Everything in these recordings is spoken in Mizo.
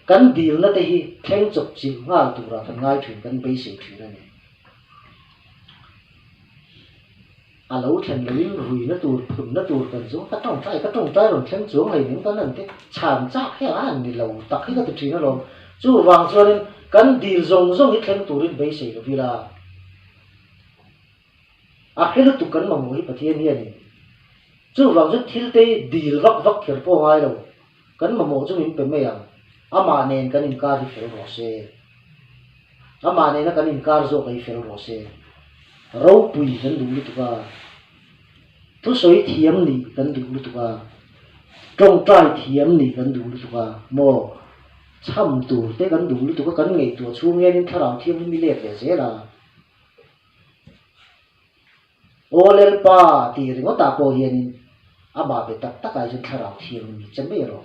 Kan dilna te hi thleng chawp chilh nghal turah kan ngai thin, kan beisei thin a ni. A lo thlen loin ruina tur, phunna tur kan zawng ka tawngtai, ka tawngtai rawn thleng chuang hlei nen kan han ti chhan chak hian a han ni lo tak hi ka ti thin alawm. Chuvang chuanin kan dil zawng zawng hi thleng turin beisei lo ila. A hre lutuk kan mamawh hi Pathian hianin chuvang chu thil te hi dil vak vak kher pawh a ngai lo, kan mamawh chu min pe mai ang, amah nen kan inkar hi fel rawh se, amah nena kan inkar zawk hi fel rawh se, ropui kan duh lutuk a, thusawi thiam nih kan duh lutuk a, tawngtai thiam nih kan duh lutuk a, maw chham tur te kan duh lutuk a, kan ngaihtuah chhung hianin thlarau thianghlim i let leh zel a. Aw Lalpa tih ringawtah pawh hianin amah be tak takah hian thlarau thiang mi che mai rawh.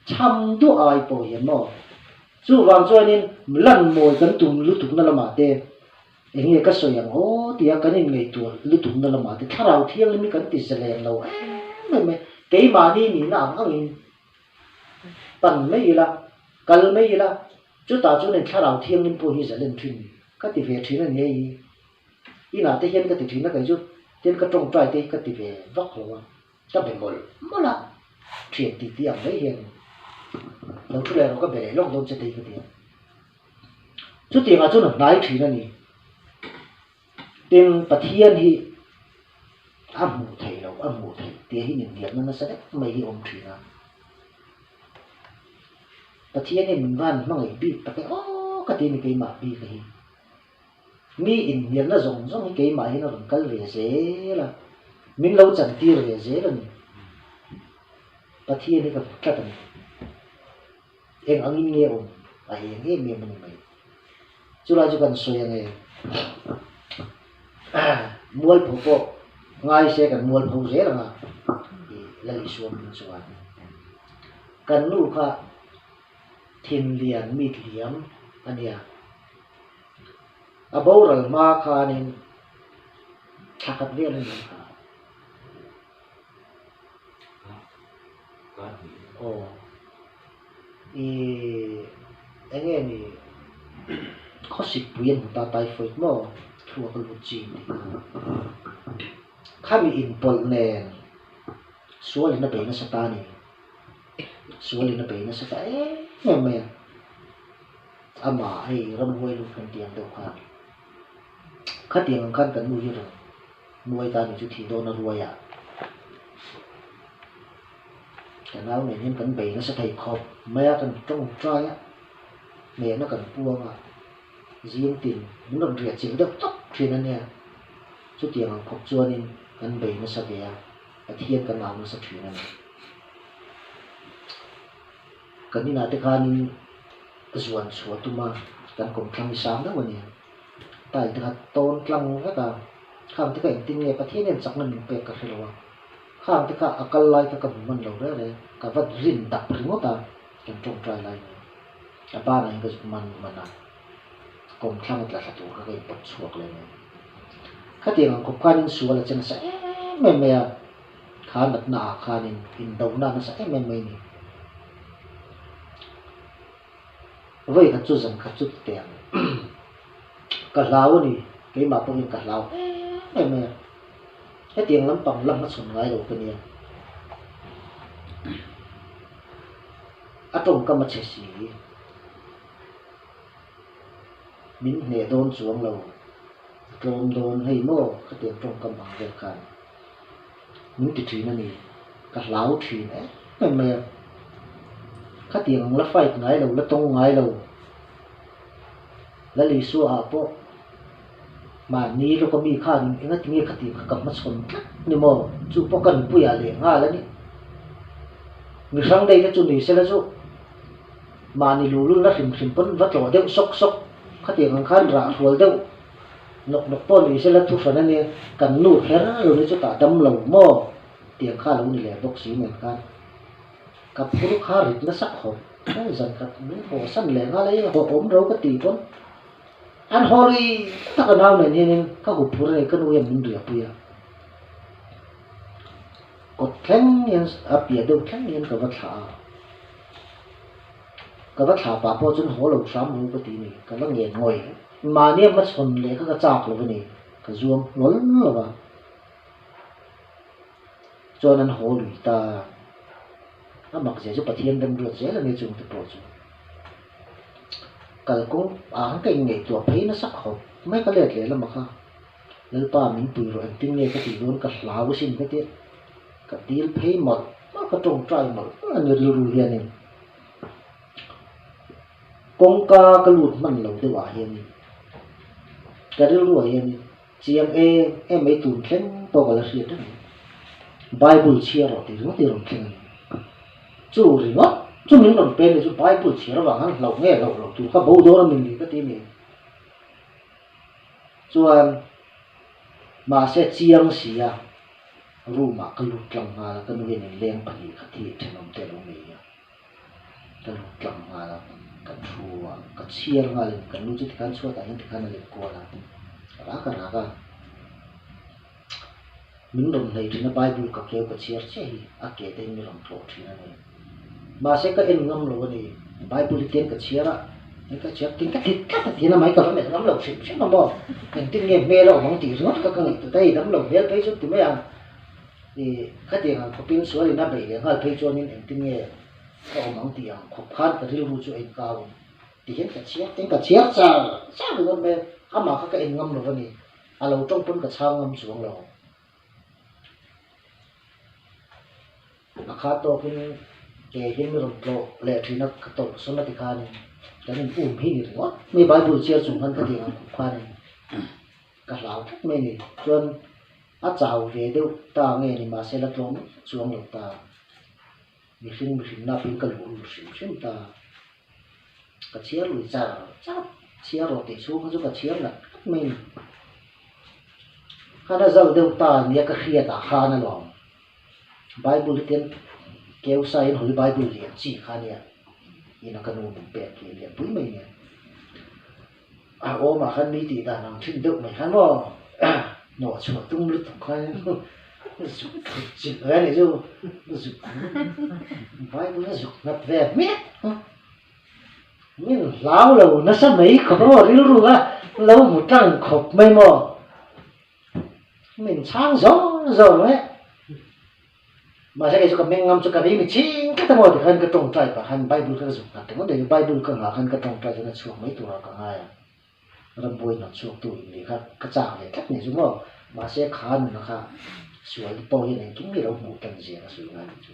Chham duah ai pawh hian maw? Chuvang chuanin lan mawi kan tum lutukna lamah te eng nge ka sawi ang aw tia kan inngaihtuah lutukna lamah te thlarau thianghlim hi kan ti zalen lo em em e. Keimahni nihna ang angin pan mai ila, kal mai ila, Chutah chuan in thlarau thianghlim pawh hi zalen thin ka ti ve thin a ni hei. Inah te hian ka ti thin a kei chu tin ka tawngtai te hi ka ti ve vak lo a, ka be mawlh mawlh a, thian tih tih ang mai hian lo thu leh rawh ka be leh lawk dawn che te hi ka ti a. Chutiangah chuan a hnai thin a ni. Tin Pathian hi a hmuh theih loh a hmuh theih tih hi inhnialna nasa deuh mai hi a awm thin a. Pathian hian min van hmangaih bik tak e aw ka ti a ni keimah bik a hi. Mi inhnialna zawng zawng hi keimah hian a rawn kal ve zel a, min lo chantir ve zel a ni. Pathian hi ka hmu tlat a ni. Eng angin nge awm a eng em em a ni mai. Chulai chu kan sawi ang e. Mualpho pawh ngai se kan mualpho zel ang a i Lal Isua hming chuan. Kan nu kha thinlian mit liam a nia. A boral hma khanin thla khat vel a ni ang kha. Aw. I eng nge ni khawsik pui an hmu ta typhoid maw thluak a lut chi tih kha khami inpawlh nen sualin a bei nasa ta a ni sualin a bei nasa ta em em mai a amah hei ramhuai lut kan tih ang deuh khan khatiang ang khan kan nu hi rawn nuai ta a ni chu thih dawn a ruai ah. Ka nau nen hian kan bei nasa thei khawp mai a, kan tawngtai a, hnehna kan puang a, zing tin min rawn riah chilh deuh tawp thin a nia. Chutiang ang khawp chuanin kan bei nasa ve a, Pathian kan au nasa thin a ni. Kan inah te khanin zuan chhuah tum a, kan kawmthlang hi sang deuh a nia. Tile te kha tawn tlang vek a, khang te kha engtin nge Pathian hian chakna min pek ka hre lo a. Khang te kha a kal lai kha ka hmu hman lo reng reng, ka va rin dap ringawt a, kan tawngtai lai nen. A banah hian ka zuk man man a, kawmthlang a tla thla tur kha ka inpawt chhuak leh nen. Khatiang ang khawp khanin sual a che nasa em em mai a, kha natna ah khanin indona a nasa em em mai a ni. Vawi khat chu zan khat chu ti teh ang, ka hlau a ni, keimah pawhin ka hlau em em mai a. Hetiang lampang la hmachhawn ngai lo ka nia. A tawngkam a chhe si. Min hneh dawn chuang lo. A tlawm dawn hei maw khatiang tawngkam ang vel khan min ti thin a ni. Ka hlau thin em em mai a. Khatiang ang la fight ngai lo, la tawng ngai lo. Lal Isua ah pawh mahni lawka mi khan engati nge khatiang kha ka hmachhawn tlat ni maw? Chu pawh ka nupuiah leh nghal a ni. Mi hrang daih te chu ni sela chu mahni luhlulna hrim hrim pawn va tlawh deuh sawk sawk khatiang ang khan rah hrual deuh nawk nawk pawh ni sela thu hran a nia kan nu kher lo ni chutah dam lo maw tiang kha a lo ni leh bawk si nen khan. Ka phur kha rit nasa khawp mai zan khat min haw san leh nghal a, i haw awm ro ka ti pawn an haw lui tak a nau nen hianin ka hup phur a ni ka nu hian min riahpui a, kawt thleng hian a piah deuh thleng hian ka va thlah a. Ka va thlah pah pawh chuan haw lo hram ru ka ti ni, ka la ngen ngawih. Mahnia hmachhawn leh kha ka chak lo a ni, ka zuam hlawl lo va. Chuan an haw lui ta. A mak zia chu Pathian remruat zel a ni chung te pawh chu. Kalkawng ah khan ka inngaihtuah phei nasa khawp mai ka let leh lamah kha. Lalpa min pui rawh engtin nge ka tih dawn ka hlau asin ka tia ka dil phei mawlh mawlh ka tawngtai mawlh mawlh a ni rilru hianin kawngka ka lut hman lo deuh ah hianin ka rilru ah hianin chiang em em mai tun thleng pawh ka la hriat reng mai bible chhiar rawh tih ringawt hi a rawn thleng a ni chu ringawt chu min rawn pen ni chu bible chhiar avang khan hlauh nge hlauh loh tur kha bo dawn a min ni ka ti a ni. Chuan mahse chiang sia room ah ka lut tlang nghal a, ka nu hian inleng 2 khat hi thenawm te a lo nei a, ka lut tlang nghal a, ka thu a, ka chhiar nghal in ka nu chu tikhan chhuat ah hian tikhan a let kual a, rak a rak a, min rawn hnaih thin a bible ka keu ka chhiar chiah hi a ke te in mi rawn tlawh thin a ni. Mahse ka en ngam lo a ni. Bible hi tiang ka chhiar a, hei ka chhiar tin ka ti tlat a tiin a mai ka va melh ngam lo hrim hrim a maw. Engtin nge hmel a awm ang tih ringawt kha ka ngaihtuah ta, hei dam lo hmel phei chu ti mai ang. Ih khatiang ang khawpin sual in a beih leh nghal phei chuanin engtin nge ka awm ang tih ang khawp khan ka rilru chu a inkau in ti hian ka chhiar tin ka chhiar char char ringawt mai a, amah kha ka en ngam lo a ni. A lo tawng pawn ka chhang ngam chuang lo. A kha tawkin ke hi mi rawn tlawh leh thin a, ka tawlh sawn a ti khanin kan in um hi ni ringawt mai Bible chhiar chung khan ka tih ang khawp khanin ka hlau tlat mai a ni. Chuan a chau ve deuh ta nge ni mahse la tlawm chuang lo ta, mihring mihrinna pawhin ka luh lut hrim hrim ta, ka chhiar lui char char chhiar rawh tih chhung kha chu ka chhiar ngat ngat mai a ni. Khan a zal deuh ta nia ka hriat ah khan alawm. Bible hi tian keu sa in Holy Bible lian chi kha nia ina ka nu min pek hi lian pui mai nia a awm ah khan mi tih dan ang thin deuh mai khan maw hnawh chhuah tum lutuk khan zuk thut chilh ve a nih chu zuk Bible a zuk nghat ve hmiah min hlau lo nasa mai khawp a maw rilru a lo hmu tlang khawp mai maw. Min chhang zawng zawng e. Mahse kei chu ka meng ngam chu ka ri mi ching tlat a maw tikhan ka tawngtai pah khan Bible kha ka zuk nghat ringawt mai. Bible ka nghah khan ka tawngtai chuan a chhuak mai turah ka ngai a. Rambuai hnawt chhuak tu in nih kha ka chak ve tlat ni chu maw. Mahse kha nuna kha sual pawh hian engkim hi lo hmuh tan zia ka sawi ngai ni chu.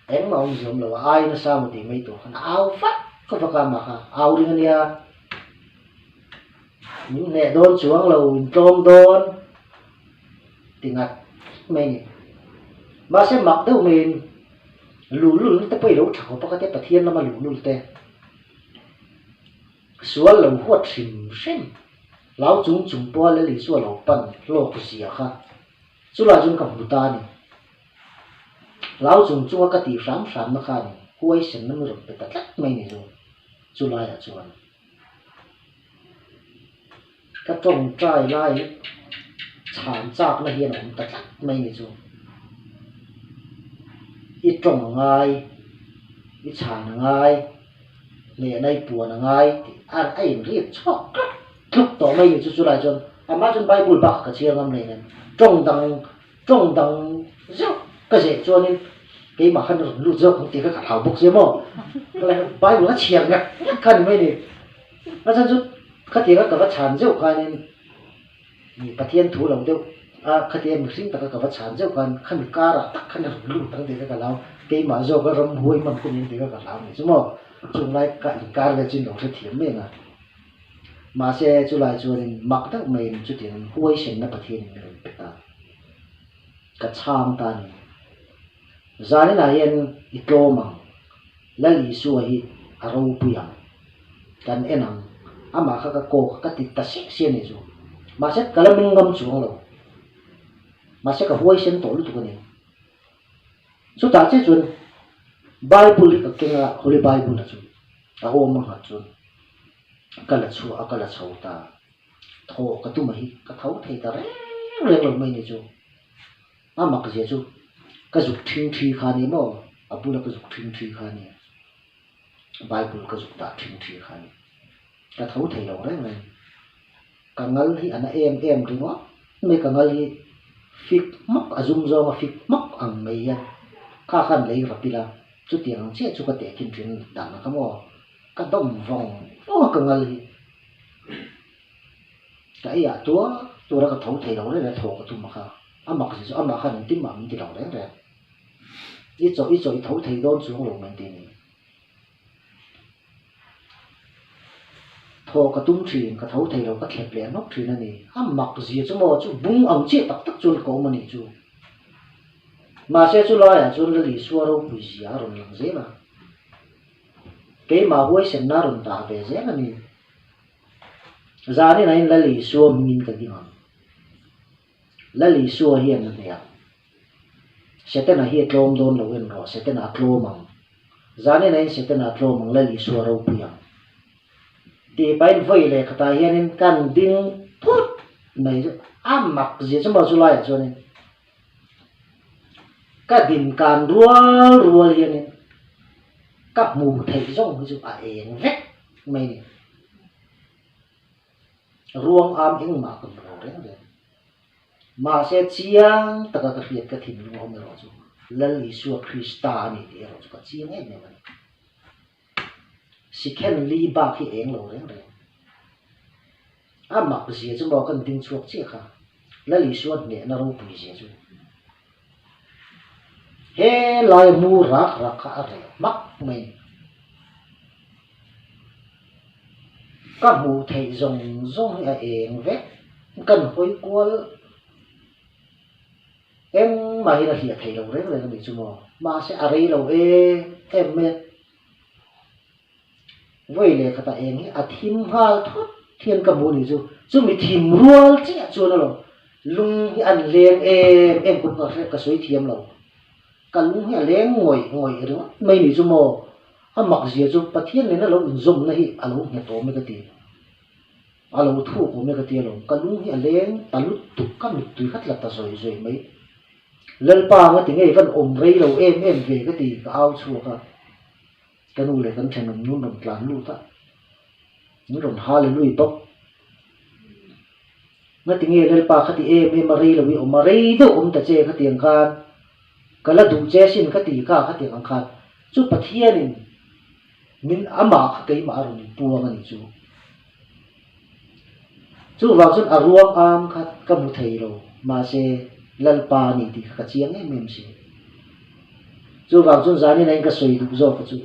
Engmah awm zawm lo a, ai nasa maw tih mai tur khan a au vak vak a mah kha au ring a nia. Min hneh dawn chuang lo, in tlawm dawn ti ngat mai a ni. Mahse mak deuh maiin luhlul te pawh i lo tha khawp a khatia Pathian lama luhlul te sual lo huat hrim hrim hlau chung chung pawha Lal Isua lo pan hlawk zia kha chulai chuan ka hmu ta a ni. Hlau chung chunga ka tih hram hramna khanin huaisenna mi rawn pe ta tlat mai ni chu chulaiah chuan. Ka tawngtai laiin chhan chakna hian a awm ta tlat mai ni chu. I tawng a ngai, i chhan a ngai, hnehna i puan a ngai tih a a inriat chhuak tlat tluk tawh mai ni chu chulai chuan amah chuan Bible bak ka chhiar ngam hleinem tawng dang Tawng dang zeuh ka zeh chuanin keimah khan rawn lut zawk ang tih kha ka hlau bawk sia maw. Bible ka chhiar ngak ngak kha ni mai ni. A chhan chu khatianga ka va chhan zeuh khanin mi Pathian thu lo deuh a khatia mihring taka ka va chhan zeuh khan khami karah tak khan a rawn lut ang tih kha ka hlau. Keimah zawka ramhuai hman hun ang tih kha ka hlau ni chu maw. Chunglai ka inkar vel chu in lo hrethiam mai ang a. Mahse chulai chuanin mak deuh maiin chutiangin huaisenna Pathianin min rawn pe ta. Ka chhang ta a ni. Zaninah hian i tlawm ang, Lal Isua hi a ropui ang, kan en ang, amah kha ka kawk ka ti ta siah siah a ni chu. Mahse ka la ming ngam chuang lo. Mahse ka huaisen tawh lutuk a ni. Chutah chiah chuan Bible hi ka keng a, Holy Bible a chu a awm a nghat chuan ka la chhuah a, ka la chho ta. Thawh ka tum a hi ka tho thei ta reng reng lo mai ni chu. A mak zia chu ka zuk thing thi kha a ni maw? A bula ka zuk thing thi kha a ni. Bible ka zuk dah thin thi kha a ni. Ka tho thei lo reng reng. Ka ngal hi a na em em ringawt mai, ka ngal hi fik hmak a zum zawnga fik hmak ang mai hian kha khan lei rap ila chutiang ang chiah chu ka tehkhin thin dan a kha maw. Ka dawm vawng vawng a ka ngal hi. Ka ei ah tuar tuar a ka tho thei lo reng reng thaw ka tum a kha. A mak zia chu amah khan engtin mah min ti lo reng reng. I chaw i chaw i tho thei dawn chuang lo mai tih a ni. Thaw ka tum thin, ka tho thei lo, ka thlep leh hnawk thin a ni. A mak zia chu maw chu bung ang chiah tak tak chuan ka awm a nih chu. Mahse chu laiah chuan Lal Isua ropui zia a rawn lang zel a. Keimah huaisenna a rawn dah ve zel a ni. Zanin ah in Lal Isua hmingin ka ding ang. Lal Isua hian a hne ang. Setana hi a tlawm dawn lo en rawh, Setana a tlawm ang. Zanin aiin Setana a tlawm ang, Lal Isua ropui ang. Tih pahin vawi leh khatah hianin kan ding phut mai chu a mak zia chu maw chu laiah chuanin ka din kan rual rual hianin ka hmuh theih zawng hi chu a eng vek mai a ni. Ruang am engmah ka hmu lo reng reng. Mahse, chiang taka ka hriat ka thinlung a awm erawh chu Lal Isua Krista a ni tih erawh chu ka chiang em em a ni. Sikhen li bak hi eng lo reng reng. A mak zia chu maw kan ding chhuak chiah kha Lal Isua hnehna ropui zia chu. He laia mu rak rak kha a reh hmak mai. Ka hmuh theih zawng zawng hi a eng vek, kan hawi kual engmahin a hliah theih lo reng reng a nih chu maw, mahse a rei lo em em mai a, vawi leh khatah eng hi a thim nghal thut hian ka hmu a nih chu, chumi thim rual chiah chuan alawm lung hi an leng em em kawng ka hre ka sawi thiam lo. Ka lung hi a leng ngawih ngawih ringawt mai nih chu maw? A mak zia chu Pathian nena lo inzawmna hi a lo nghet awm e ka ti. A lo thuk awm e ka ti alawm. Ka lung hi a leng ta lutuk ka mittui kha tla ta zawih zawih mai. Lalpa anga ti ngei van awm rei lo em em ve ka ti ka au chhuak a. Ka nu leh kan thenawm nun rawn tlan lut a. Min rawn hallelui bawk. Ngati nge Lalpa kha ti em em a rei lo i awm a, rei deuh awm ta che khatiang khan ka la duh che asin ka ti kha khatiang ang khan chu Pathianin min amah kha keimah a rawn inpuang a nih chu. Chuvang chuan a ruang am kha ka hmu thei lo mahse Lalpa a ni tih kha ka chiang em em si. Chuvang chuan zanin ain ka sawi duh zawk kha chu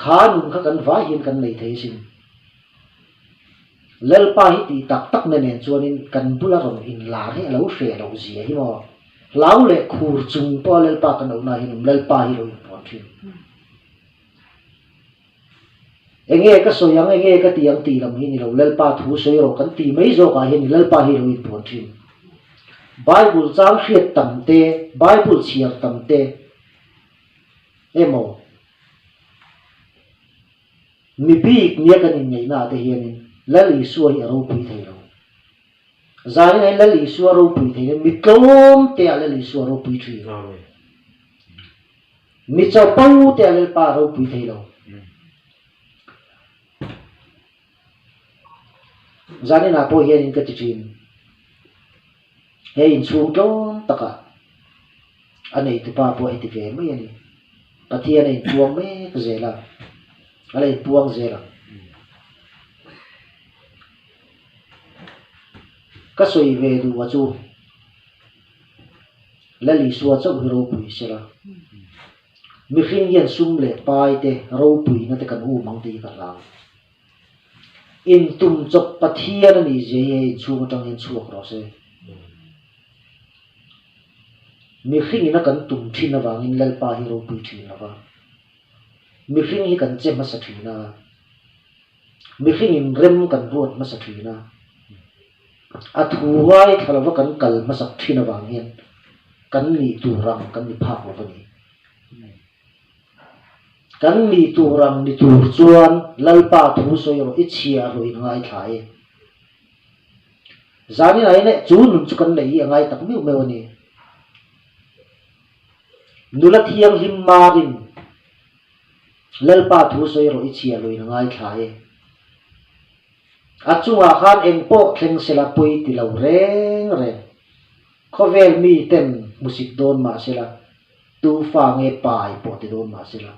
kha nun kha kan vai hian kan nei thei asin. Lalpa hi tih tak tak na nen chuanin kan bula rawn inlar hi a lo hreh loh zia hi maw? Hlau leh khur chung pawha Lalpa kan auhna hian um Lalpa hi lo inpuan thin. Enge ka sawi ang, enge ka ti ang tih lam hi ni lo, Lalpa thu sawi rawh kan ti mai zawkah hian ni Lalpa hi lo inpuan thin. Bible chang hriat tam te, Bible chhiar tam te emaw, Mi bik nia kan inngeihna ah te hianin Lal Isua hi a ropui thei lo. Zanin ah hian Lal Isua ropui thei lo, mi tlawm te ah Lal Isua a ropui thin. Mi chapo te ah Lalpa a ropui thei lo. Zanin ah pawh hianin ka ti thin, he inchhung tlawm takah A neitupa pawh heti ve mai a ni. Pathian a inpuang mek zel a, a la inpuang zel ang. Ka sawi ve duh a chu, Lal Isua chauh hi ropui sela, mihring hian sum leh pai te ropuina te kan um ang tih hi ka hlau. Intum chawp Pathian a nih zia hi hei inchhung atang hian chhuak rawh se. Mihringin a kan tum thin avangin Lalpa hi ropui thin lo va, mihring hi kan che hmasa thin a, mihringin rem kan ruat hmasa thin a, a thu ngaithla lova kan kal hmasak thin avang hian kan nih tur ang kan ni phak lo va ni. Kan nih tur ang ni tur chuan Lalpa thu sawi rawh i chhia rawh in ngaithla e. Zanin ah hian chu nun chu kan neih hi a ngai tak meuh meuh a ni. Nula thianghlim marin. Lalpa thu sawi rawh i chhia luin a ngaithla e. A chungah khan eng pawh thleng sela pawi ti lo reng reng. Khawvel mi ten hmusik dawn mah sela, tu fa nge pai pawh ti dawn mah sela.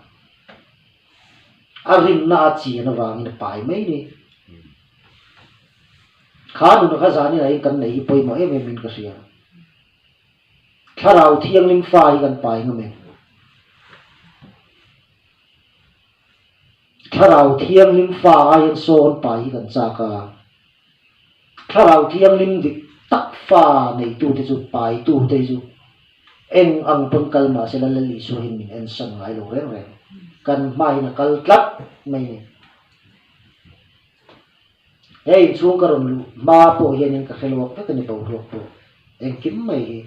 A rinna a chian avangin a pai mai ni. Kha nuna kha zanin ah hian kan neih hi pawimawh em em in ka hria. Thlarau Thianghlim fa hi kan pai ngam em? Thlarau Thianghlim fa aiin sawn pai hi kan chak a. Thlarau Thianghlim dik tak fa neitute chu paitute hi chu eng ang pawn kal mah sela Lal Isua hian min ensan ngai lo reng reng. Kan hmain a kal tlat mai a ni. He inchhung ka rawn luh hma pawh hianin ka hre luak vek a ni boruak pawh engkim mai hi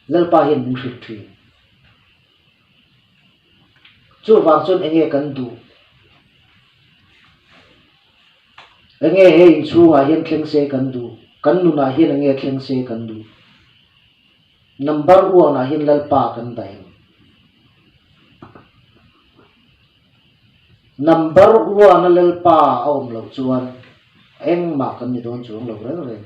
Lalpa hian min hrilh thin. Chuvang chuan enge kan duh? Enge he inchhungah hian thleng se kan duh? Kan nunah hian enge thleng se kan duh? Number one ah hian Lalpa kan dah em? Number one a Lalpa a awm loh chuan engmah kan ni dawn chuang lo reng reng.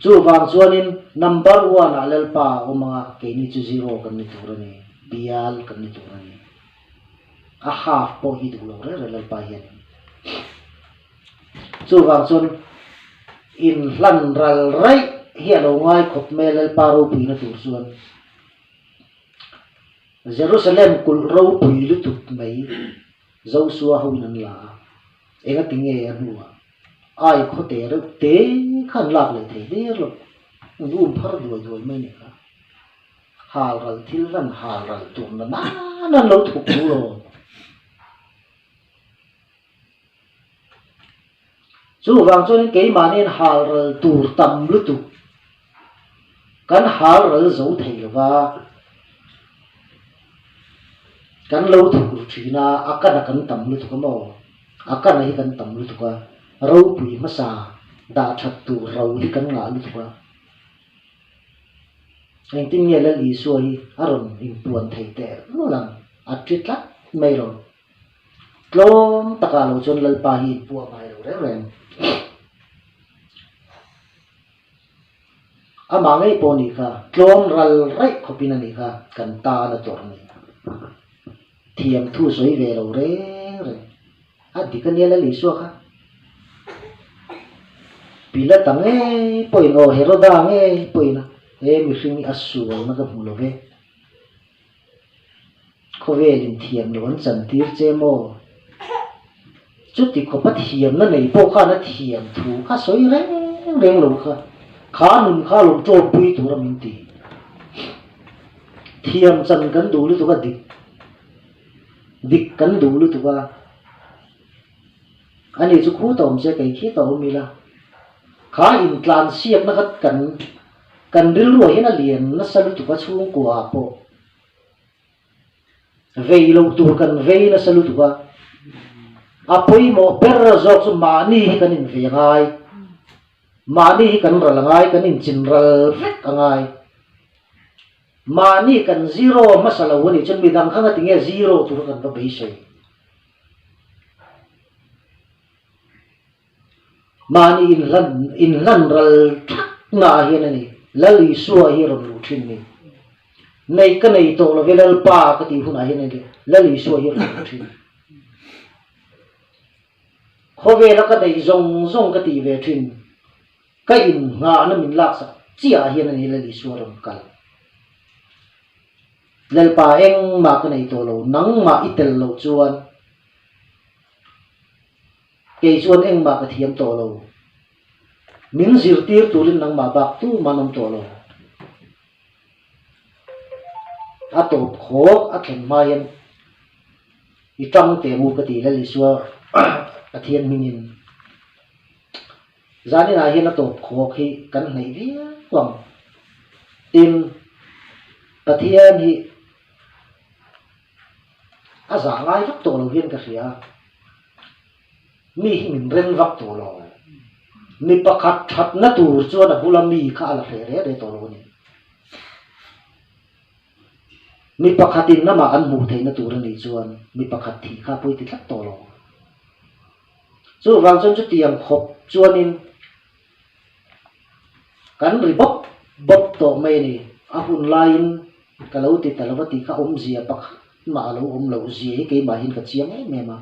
Chuvang chuanin number one ah Lalpa a awm anga keini chu zero kan ni tur a ni, bial kan ni tur a ni. A half pawh hi duh lo reng reng Lalpa hian. Chuvang chuan inhlan ral raih hi a lo ngai khawp mai a Lalpa ropuina tur chuan. Jerusalem kulh ropui lutuk mai Josua hoin an la a, engati nge a hnuah ai khawte reuh te kha an lak leh thei der lo, an um phar duai duai mai nih kha. Hal ral thil hlan hal ral tur na nan an lo thuk ru lo. Chuvang chuanin keimahniin hal ral tur tam lutuk kan hal ral zo thei lo va, kan lo thuk ru thin a, a kana kan tam lutuk a maw? A kana hi kan tam lutuk a, ropui hmasa dah that tur ro hi kan ngah lutuk a. Engtin nge Lal Isua hi a rawn inpuan thei teh lul ang? A ṭi tlat mai lo. Tlawm takah lo chuan Lalpa hi in puah ngai lo reng reng. Amah ngei pawh nih kha tlawm ral raih khawpin a nih kha kan tan a tawrh ni. Thiam thu sawi ve lo reng reng. A dik a nia Lal Isua kha. Pilata ngei pawhin aw Heroda ngei pawhin a he mihring hi a sualna ka hmu lo ve. Khawvel in thiam loh an chantir che maw? Chuti khawpa thiamna nei pawh khan a thiam thu kha sawi reng reng lo kha. Kha nun kha lawm tawmpui tura min ti. Thiam chan kan duh lutuk a dik dik kan duh lutuk a. Ani chu khu ta awm che kei khi ta awm ila. Kha intlansiakna kha kan Kan rilruah hian a lian nasa lutuk a chhungkua ah pawh vei lo tur kan vei nasa lutuk a, a pawimawh ber zawk chu mahni hi kan invei a ngai, mahni hi kan ral a ngai, kan inchin ral vek a ngai, mahni kan zero hmasa lo a nih chuan midang kha ngatinge zero tura kan va beisei. Mahni inhlan inhlan ral thak naah hian a ni. Lal Isua hi a rawn luh thin ni. Nei ka nei tawh lo ve Lalpa ka tih hunah hian a ni. Lal Isua hi a rawn luh thin. Khawvela ka neih zawng zawng ka tih ve thin. Ka innghahna min laksak chiahah hian a ni Lal Isua rawn kal. Lalpa engmah ka nei tawh lo, nangmah i tel loh chuan. Kei chuan engmah ka thiam tawh lo. Min zirtir turin nangmah bak tuman awm tawh lo. A tawp khawk a thlen hma hian i tang teh mu ka ti Lal Isua Pathian hmingin. Zaninah hian a tawp khawk hi kan hnaih viau ang. Tin, Pathian hi A zah ngai vak tawh lo hian ka hria. Mi hi min reng vak tawh lo. Mi pakhat thatna tur chuan a bula mi kha a la hreh reh reh tawh lo a ni. Mi pakhatin amah an hmuh theihna tur a nih chuan mi pakhat thih kha pawi ti tlat tawh lo. Chuvang chuan chutiang khawp chuanin kan ri bawp bawp tawh mai a ni. A hun laiin ka lo ti ta lo va tih kha awmzia pakhat mah a lo awm loh zia hi keimahin ka chiang em em a.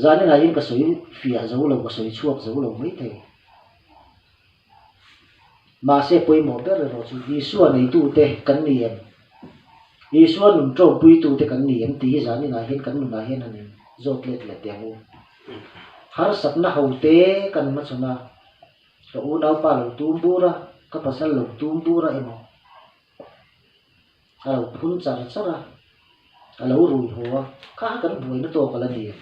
Zaninah hian ka sawi fiah zo lo, ka sawi chhuak zo lo mai thei. Mahse pawimawh ber erawh chu Isua neitute kan ni em? Isua nun ṭawmpuitute kan ni em tih hi zaninah hian kan nunah hian han in zawt let leh teh ang u. Harsatna hote kan hmachhawn a, ka unaupa lo tum bur a, ka pasal lo tum bur a emaw? A lo phun char char a, a lo rui haw a, kha kan buaina tawk a la ni.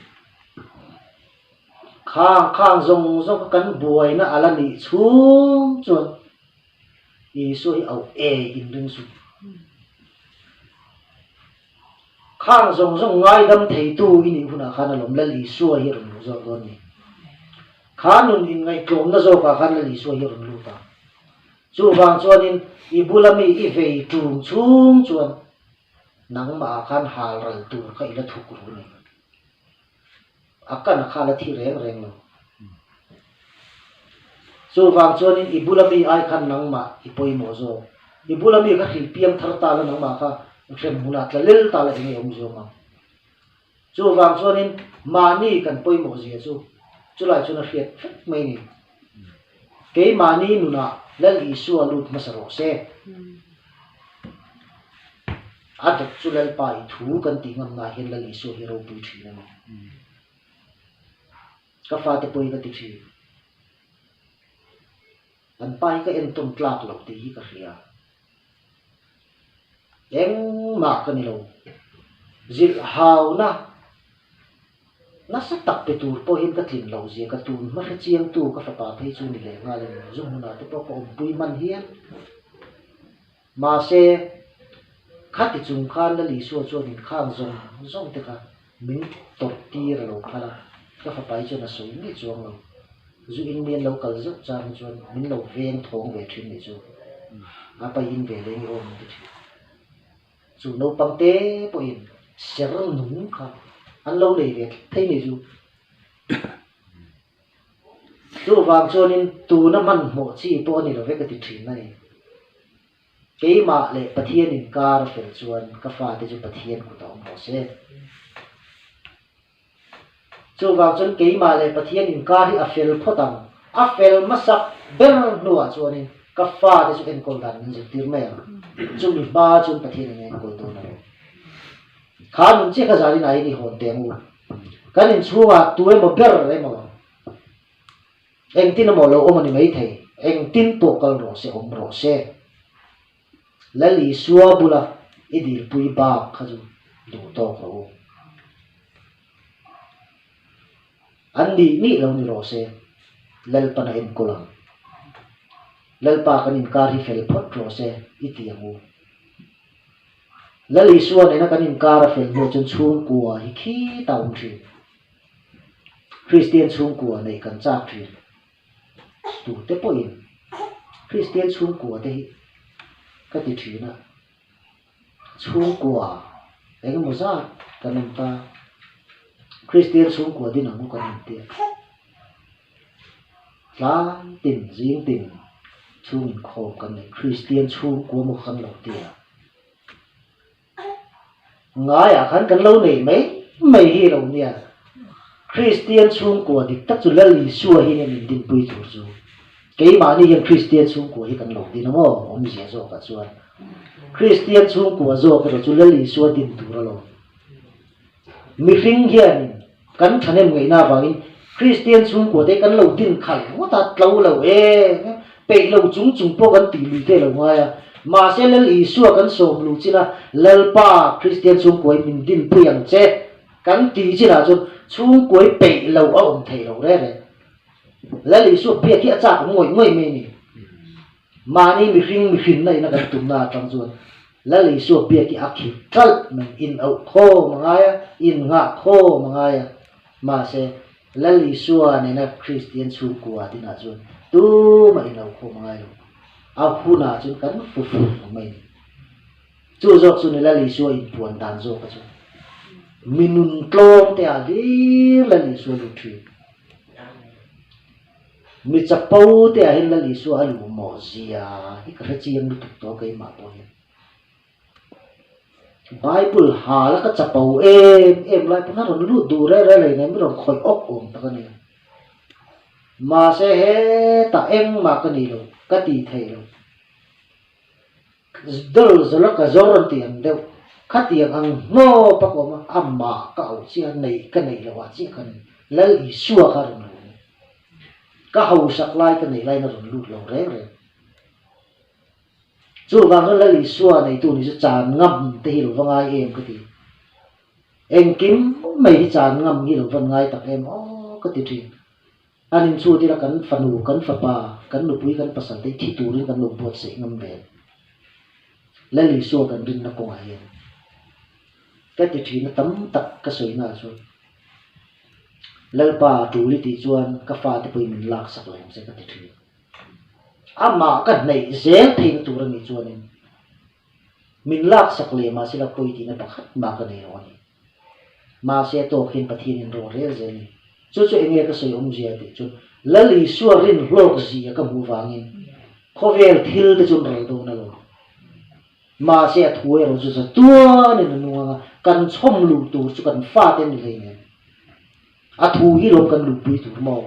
Khang khang zawng zawng kha kan buaina a la nih chhung chuan Isua hi auh e inring suh. Khang zawng zawng ngaidam theitu i nih hunah khan a lawm Lal Isua hi a rawn luh zawk dawn a ni. Kha nun inngaihtlawmna zawkah khan Lal Isua hi a rawn lut a. Chuvang chuanin i bula mi i vei ṭum chhung chuan nangmahah khan hal ral tur kha i la thuk ru a ni. A kan a kha la thi reng reng lo. Chuvang chuanin i bula mi ai khan nangmah i pawimawh zawk. I bula mi kha hrilh piang thar ta la nangmah kha hrem hunah tla lel ta la eng nge awm zawng ang. Chuvang chuanin mahni kan pawimawh zia chu chulai chuan a hriat vek mai a ni. Keimahni nunah Lal Isua lut hmasa rawh se. A dawt chu Lalpa i thu kan tih ngamnaah hian Lal Isua hi ropui thin a ni. Ka fate pawi ka ti thin. An pa hi ka entawn tlak loh tih hi ka hria. Engmah ka ni lo. Zilh hauna nasa tak pe tur pawh hian ka tlin loh zia ka tun hma hre chiangtu ka fapa phei chu ni leh nghal a ni. Zu hmunah te pawh ka awmpui hman hial. Mahse, khati chung khan Lal Isua chuan inkhang zawng zawng te kha min tawrh tir a lo phal a, ka fapa hi chuan a sawi mai chuang lo. Zu in mi an lo kal zeuh chang hi chuan min lo veng thawng ve thin nih chu a pahin ve leng i awm ti thin. Chu naupang te pawhin ser nung kha an lo nei ve thei nih chu. Chuvang chuanin tuna hmanhmawh chi pawh a ni lo ve ka ti thin a ni. Keimah leh Pathian inkar a fel chuan ka fate chu Pathian kut a awm rawh se. Chuvang chuan keimah leh Pathian inkar hi a fel phawt ang. A fel hmasak ber hnuah chuanin ka fate chu enkawl dan min zirtir mai ang. Chumi hma chuan Pathian in a enkawl dawn a lo. Kha nun chiah kha zalin ah hian i hawn teh ang u. Kan inchhungah tu emaw ber emaw Engtin emaw lo awm a ni maithei, engtin pawh kal rawh se, awm rawh se. Lal Isua bula i dilpui bak kha chu duh tawk rawh u. An nih nih lo ni rawh se, Lalpan a enkawl ang. Lalpa kan inkar hi fel phawt rawh se, i ti ang u. Lal Isua nena kan inkar a fel hnuah chuan chhungkua hi khita awm thin. Kristian chhungkua neih kan chak thin. Tute pawhin Kristian chhungkua te hi ka ti thin a, chhungkua eng emaw zat kan awm ta, Kristian chhungkua din ang u kan awm tia. Tlai tin zing tin chhung inkhawm kan nei, Kristian chhungkua maw kan lo tia. Ngaiah khan kan lo nei mai mai hi lo nia. Kristian chhungkua dik tak chu Lal Isua hi nia min dinpui tur chu. Keimahni hian Kristian chhungkua hi kan lo din a maw? Awmzia zawkah chuan Kristian chhungkua zawk erawh chu Lal Isua din tur alawm. Mihring hianin kan thahnem ngaihna avangin Kristian chhungkua te kan lo din khalh ngawt a, tlo lo e, peih lo chung chung pawh kan tih lui te lo ngai a. Mahse Lal Isua kan sawm luh chin a, Lalpa Kristian chhungkuai min dinpui ang che kan tih chinah chuan chhungkuai peih lo a awm theih lo reng reng. Lal Isua biak hi a chak awm ngawih ngawih mai a ni. Mahni mihring mihrinna ina kan tumna atang chuan Lal Isua biak hi a khir ṭalh mai, in auh khawm a ngai a, in nghah khawm a ngai a. Mahse, Lal Isua nena Kristian chhungkua dinah chuan tumah in auh khawm a ngai lo. A hunah chuan kan fu fur mai a ni. Chu zawk chu ni Lal Isua inpuan dan zawk a chu. Mi nun tlawm te ah hlir Lal Isua lut thin. Mi chapo te ah hian Lal Isua a luh mawh zia hi ka hre chiang lutuk tawh keimah pawh hian. Bible hal a ka chapo em em lai pawn a rawn lut duh reh reh lei nen mi rawn khawih awk awm tak a ni. Mahse hetah engmah ka ni lo, ka ti thei lo. Dol zawla ka zawr an tih ang deuh. Khatiang ang hnawp a ka awm a, amah ka auh chiah a, neih ka neih loh ah chiah khan Lal Isua kha a rawn lut a ni. Ka hausak lai ka neih laiin a rawn lut lo reng reng. Chuvang chuan Lal Isua neitu ni chu chan ngam te hi lo va ngai em ka ti. Engkim mai hi chan ngam hi lo van ngai tak em aw ka ti thin. An inchhut ila kan fanu, kan fapa, kan nupui, kan pasal te hi thi turin kan lo buatsaih ngam ve. Lal Isua kan rinna kawngah hian ka ti thin a tam tak ka sawina ah chuan Lalpa tul i tih chuan ka fate pawhin min laksak lo ang che ka ti thin. Amah ka hnaih zel theihna tur a nih chuanin min laksak leh mahse la pawi tihna pakhat mah ka nei lo a ni. Mahse a tawk hian Pathianin rawh rel zel a ni. Chu chu enge ka sawi awmzia tih chu Lal Isua rin hlawk zia ka hmuh vangin khawvel thil te chu an ral dawn alawm. Mahse a thu erawh chu zatuanin a nung anga kan chhawm luh tur chu kan fate a ni hleinem. A thu hi lawm kan luhpui tur maw?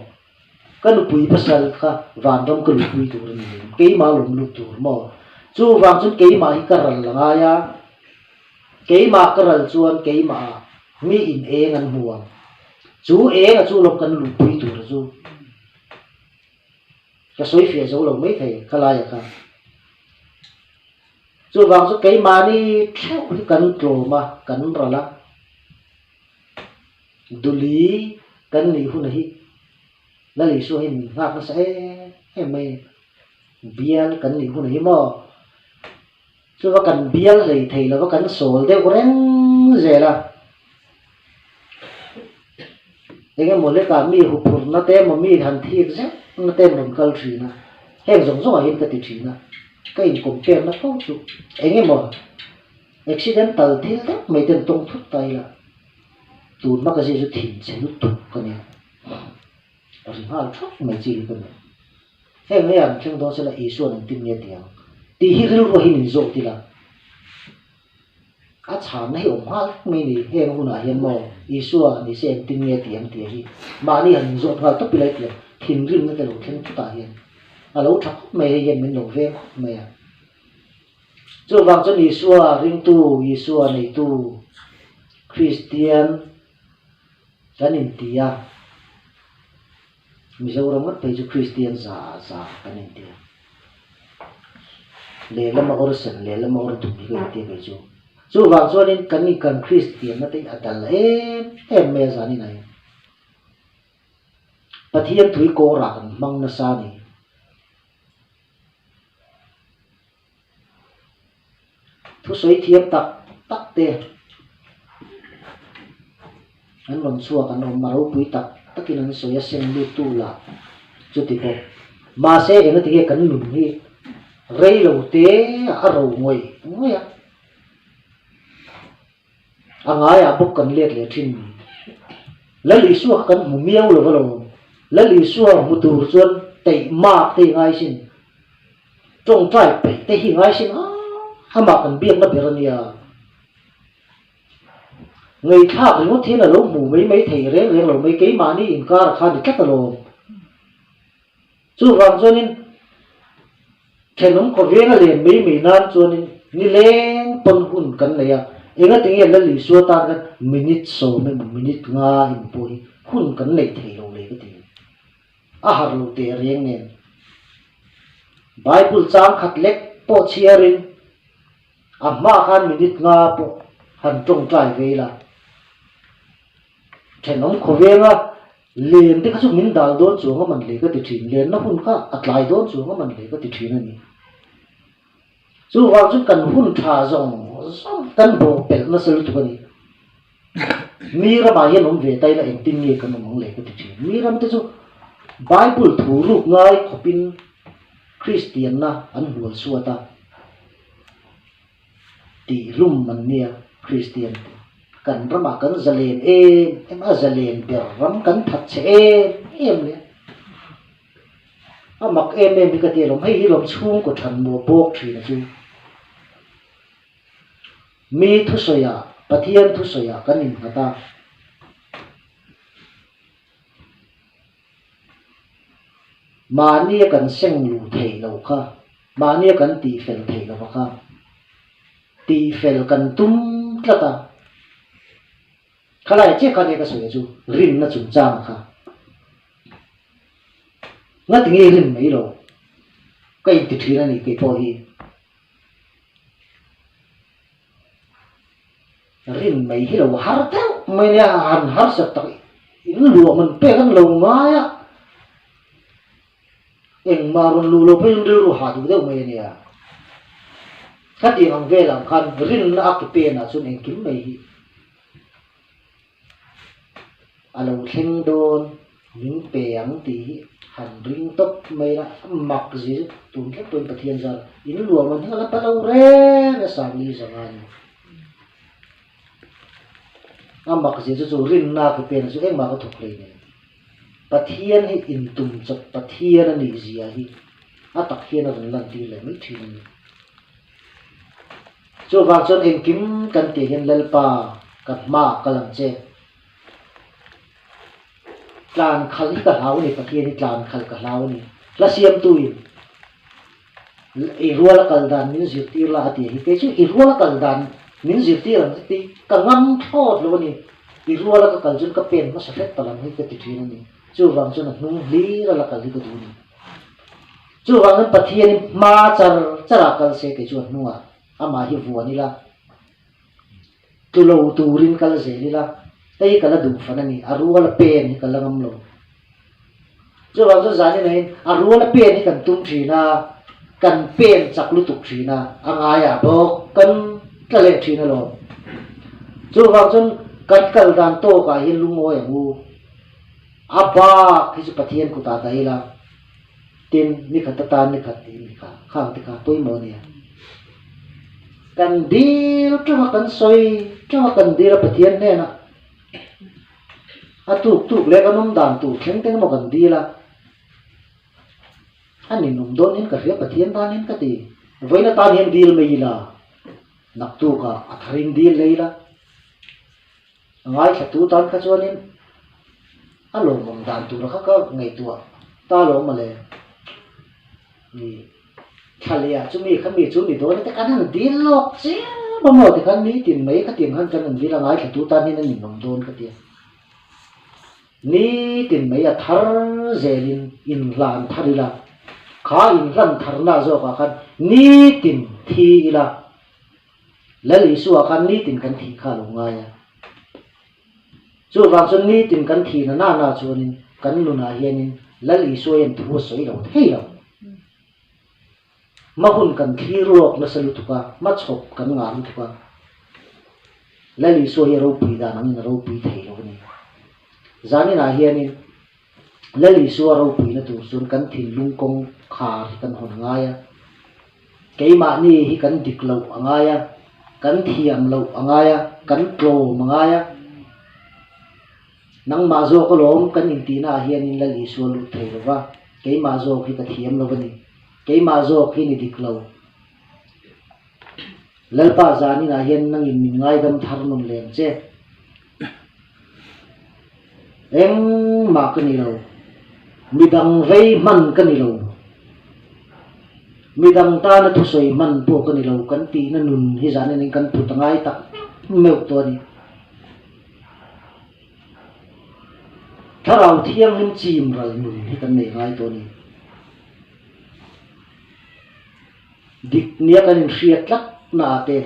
Ka nupui pasal kha vanram ka luhpui tur a ni lem, keimah lawm lut tur maw? Chuvang chuan keimah hi ka ral a ngai a, keimah ka ral chuan keimah ah mi in eng an hmu ang. Chu eng a chu lawm kan luhpui tur a chu. Ka sawi fiah zo lo mai thei khalai ah khan. Chuvang chu keimahni theuh hi kan tlawm a, kan ral a. Duli kan nih hunah hi Lal Isua hi min nghak nasa em em mai a ni. Bial kan nih hunah hi maw chuva kan bial hlei thei lova kan sawl deuh reng zel a. Eng emaw lekah mi huphurhna te emaw mi han thik zeuh na te an rawn kal thin a, heng zawng zawngah hian ka ti thin a, ka in compare na fo chu eng emaw Accidental thil deuh mai ten tawng thut ta ila, tun hma ka zir chu thin che lutuk ka nia, a ri nghal thap mai chi hi ka nia. Heng hei an thleng dawn sela Isua'n engtin nge ti ang tih hi rilru hi min zawt ila, a chhanna hi awm nghal vek mai ni, heng hunah hian maw Isua ni se engtin nge ti ang tih hi mahni han inzawt nghal tawp ila hetiang thinrimna te lo thleng thutah hian a lo tha khawp mai, hei hian min lo veng khawp mai a. Chuvang chuan Isua ringtu, Isua neitu, Kristian kan inti a, Mizoram ngawt phei chu Kristian za ah za kan inti a. Lehlam a awr sen, lehlam a awr dum hi ka inti a kei chu. Chuvang chuanin kan kan Kristianna te hi a dal em em mai a zanin ah hian. Pathian thui kawrah kan hmang nasa a ni. Thusawi thiam tak tak te an rawn chhuak an awm a ropui tak takin an sawi a seng lut tu lah chuti bawk mahse engati nge kan nun hi rei lo te a ro ngawih ngawih a. A ngaiah bawk kan let leh thin ni. Lal Isua kha kan hmu miau lo alawm. Lal Isua hmu tur chuan teih mak te hi ngai sin. Tawngtai peih te hi ngai sin a, amah kan biakna ber a nia. Ngaihthlak ringawt hian a lo hmu mai mai thei reng reng lo mai, keimahni inkar kha a ni tlat alawm. Chuvang chuanin thenawm khawveng a len mai mai nan chuanin nileng pawn hun kan nei a, engati nge Lal Isua tan khan minute sawm emaw minute nga emaw pawh hi hun kan neih thei lo le ka ti. A harh lo teh reng nen Bible chang khat lek pawh chhiarin a hma khan minute nga pawh han tawngtai ve ila thenawm khawvenga Len te kha chu min dal dawn chuang a man le ka ti thin, lenna hun kha a tlai dawn chuang a man le ka ti thin a ni. Chuvang chu kan hun tha zawng zawng kan bawh pelh nasa lutuk a ni. Mi ramah hian awm ve ta ila engtin nge kan awm ang le ka ti thin. Mi ram te chu Bible thu ruk ngai khawpin Kristianna an hnual chhuat a. Tih hlum an nia Kristian te. Kan ramah kan zalen em em a, zalen ber ram kan that chhe em em le. A mak em em hi ka ti alawm, hei hi lawm chhungkaw than maw bawk thin a chu. Mi thusawiah, Pathian thusawiah kan innghat a. Mahnia kan seng luh theih loh kha, mahnia kan tihfel theih lova kha, tihfel kan tum tlat a. Khalai chiah kha nia ka sawi a chu, rinna chungchang kha. Ngati nge rin mai lo, ka inti thin a ni kei pawh hi. Rin mai hi lo har deuh mai nia, han harsat tak in luah man pek an lo ngai a, engmah rawn luh lo pawhin rilru hah duh deuh mai a nia. Khatiang ang velah khan rinna a ke penah chuan engkim mai hi A lo thleng dawn min pe ang tih hi han ring tawp mai la, a mak zir tun thleng pawhin Pathian zar in luah man hi a la pa lo reng a Sangli zanga ni. A mak zir chu chu rinna ke pena chu engmah ka thawk hlei nen. Pathian hi intum chawp Pathian a nih zia hi a tak hian a rawn lantir leh mai thin a ni. Chuvang chuan engkim kan tih hian Lalpa ka hmaah kal ang che. Tlan khalh hi ka hlau a ni, Pathian hi tlan khalh ka hlau a ni. Hla siamtuin i ruala kal dan min zirtir la a tih hi kei chu i ruala kal dan min zirtir ang tih ka ngam thlawt lo a ni. I ruala ka kal chuan ka pen hmasa hret palh ang hi ka ti thin a ni. Chuvang chuan a hnung hlir a la kal hi ka duh a ni. Chuvangin Pathianin hma char charah kal se kei chuan hnungah amah hi vuan ila, tlu lo turin kal zel ila, hei ka la duh fan a ni, a rual a pen hi ka la ngam lo. Chuvang chuan zan inah in a rual a pen hi kan tum thin a, kan pen chak lutuk thin a, a ngaiah bawk kan tla leh thin alawm. Chuvang chuan kan kal dan tawkah hian lungawi ang u, a bak hi chu Pathian kutah dah ila. Tin, ni khat atan ni khat tih mi kha, khang te kha pawimawh a nia. Kan dil teuh a, kan sawi teuh a, kan dil a Pathian hnenah a tuk tuk leh kan awm dan tur thleng teng emaw kan dil a, a ninawm dawn hian ka hria Pathian tan hian ka ti. Vawiin atan hian dil mai ila, naktukah a tharin dil leh ila. A ngaithlatu tan kha chuanin a lawmawm dan tura kha ka ngaihtuah ta lo mawle. Ni thla leh ah chumi kha mi chu ni dawn te kan han dil lawk chiam a maw tikhan nitin mai khatiang khan kan han dil a ngaithlatu tan hian a ninawm dawn ka tia. Nitin mai a thar zelin inhlan thar ila, kha inhlan tharna zawkah khan nitin thi ila. Lal Isua khan nitin kan thih kha a lo ngai a. Chuvang chuan nitin kan thih na na na chuanin kan nunah hianin Lal Isua hian thu a sawi lo thei lo. Hma hun kan thlir lawk nasa lutuk a, hma chhawp kan ngah lutuk a. Lal Isua hi a ropui dan angin a ropui thei lo a ni. Zaninah hianin Lal Isua ropuina tur chuan kan thinlung kawng khar hi kan hawn ngai a. Keimahni hi kan dik loh a ngai a, kan thiam loh a ngai a, kan tlawm a ngai a. Nangmah zawk alawm kan intihna ah hianin Lal Isua lut thei lo va, keimah zawk hi ka thiam lo a ni, keimah zawk hi ni dik lo. Lalpa zaninah hian nangin min ngaidam thar nawn lem che. Engmah ka ni lo. Midang vei hman ka ni lo. Midang tana thusawi hman pawh ka ni lo. Kan tihna nun hi zan enin kan put a ngai tak meuh tawh a ni. Thlarau thianghlim chim ral nun hi kan nei ngai tawh a ni. Dik nia kan inhriat tlat naah te.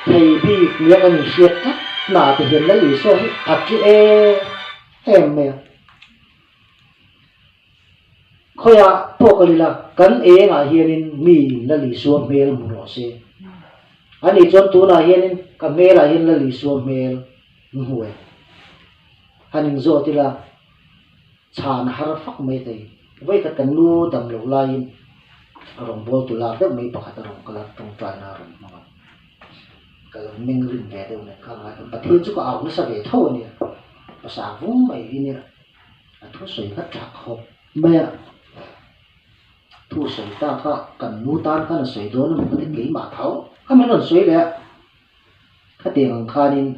Thei bik nia kan inhriat tlat naah te hian Lal Isua hi a ṭi em em mai a. Khawiah pawh kal ila kan engah hianin miin Lal Isua hmel hmu rawh se. Ani chuan tunah hianin ka hmelah hian Lal Isua hmel hmu e. Han inzawt ila chhan a har fak mai thei. Vawikhat kan nu dam loh laiin. Rawngbawltu lak deuh mai pakhat a rawn kal a, tawngtaina a rawn hmang a. Ka lo meng rim ve deuh nen kha ngai chuan Pathian chu ka au nasa ve tho a nia, pasa vung mai hi nia, a thusawi kha tha khawp mai a. Thusawi ta kha kan nu tan khan a sawi dawn a maw ka ti keimah tho kha min rawn sawi leh a. Khatiang ang khanin